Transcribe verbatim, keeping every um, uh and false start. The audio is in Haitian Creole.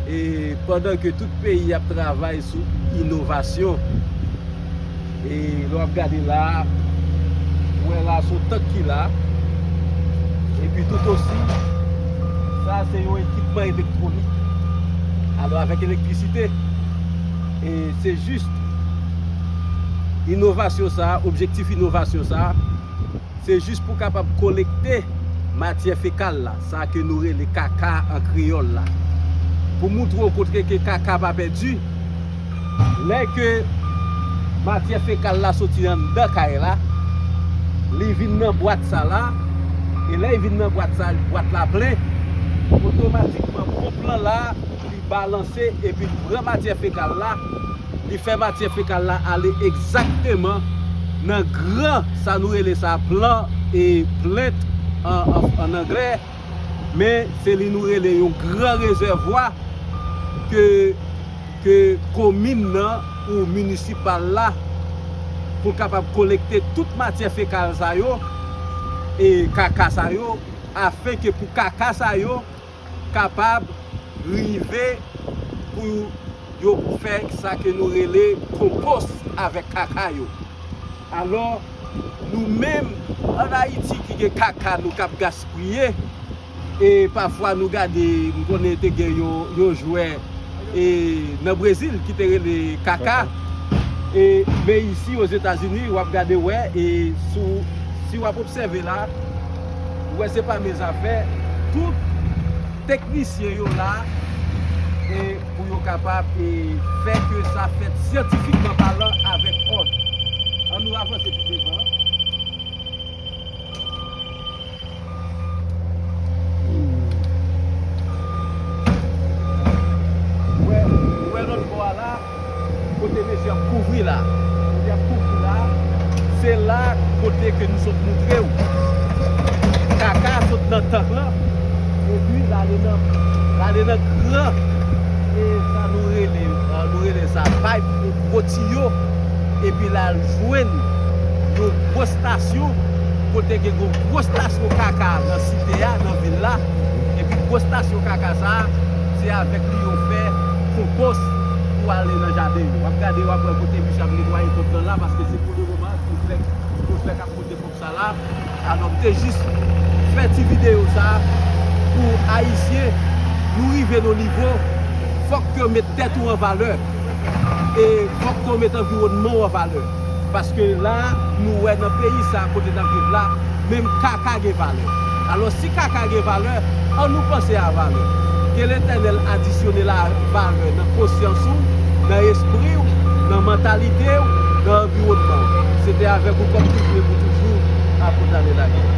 E pandan ke tout peyi ap travay sou inovasyon, e lè w ap gade la, ou wè la se yon tank ki la, epi tout osi, sa se yon ekipman elektwonik. Alò, avèk elektrisite, e se jis inovasyon sa, objektif inovasyon sa, se jis pou kapab kolekte matyè fekal la, sa ke nou rele kaka an kreyòl la. Pou moutre w kote ke kaka pa pèdi, lè ke matyè fekal la soti anndan kay la, li vin nan bwat sa la, e lè li vin nan bwat sa, bwat la plen, otomatikman ponp lan la, li balanse epi l pran matyè fekal la, li fè matyè fekal la ale egzakteman nan gran, sa nou rele sa plan e plent an, an, an anglè, men se li nou rele yon gran rezèvwa ke, ke komin nan ou minisipal la pou kapab kolekte tout matyè fekal sa yo e kaka sa yo, afenke pou kaka sa yo kapab rive pou yo fè sa ke nou rele konpos avèk kaka yo. Alò, nou menm ann Ayiti ki gen kaka nou k ap gaspiye, e pafwa nou gade, m konnen te gen yon, yon jwè e nan Brezil ki te rele kaka. E, men isi Ozetazini, w ap gade wè, e sou, si w ap obsève la, ou wè se pa menm zafè, tout teknisyen yo la, e pou yo kapab, e fè ke sa fèt syantifikman palan avèk òd. Ann nou avanse pi devan. Ou wè, ou wè lòt bò a la, kote mesye ap kouvri la. Kote ap kouvri la, se la kote ke nou sot moutre w. Kaka sot nan tank lan, epi l ale nan, l ale nan gran, e sa nou rele, e, nou rele sa payp, yon gwo tiyo, epi l al jwenn yon gwo estasyon, kote gen yon gwo estasyon kaka nan site a, nan vil la. Epi gwo estasyon kaka sa a, se avèk li yo fè konpos pou ale nan jaden yo. W ap gade, w ap wè kote misye ap netwaye ponp lan la, paske se pou le moman, pou fè, pou fè k ap monte ponp sa la. Alò, m te jis fè ti videyo sa pou Ayisyen, nou rive nan nivo, fòk ke w met tèt ou an valè. E fòk ke w met anviwònman w an valè. Paske la, nou wè nan peyi sa kote n ap viv la, menm kaka gen valè. Alò, si kaka gen valè, ann nou panse a valè. Ke Letènèl adisyone la valè nan konsyans ou, nan espri w, nan mantalite w, nan anviwònman w. Se te avèk ou kòm toujou e pou toujou, Apot Ale Lage.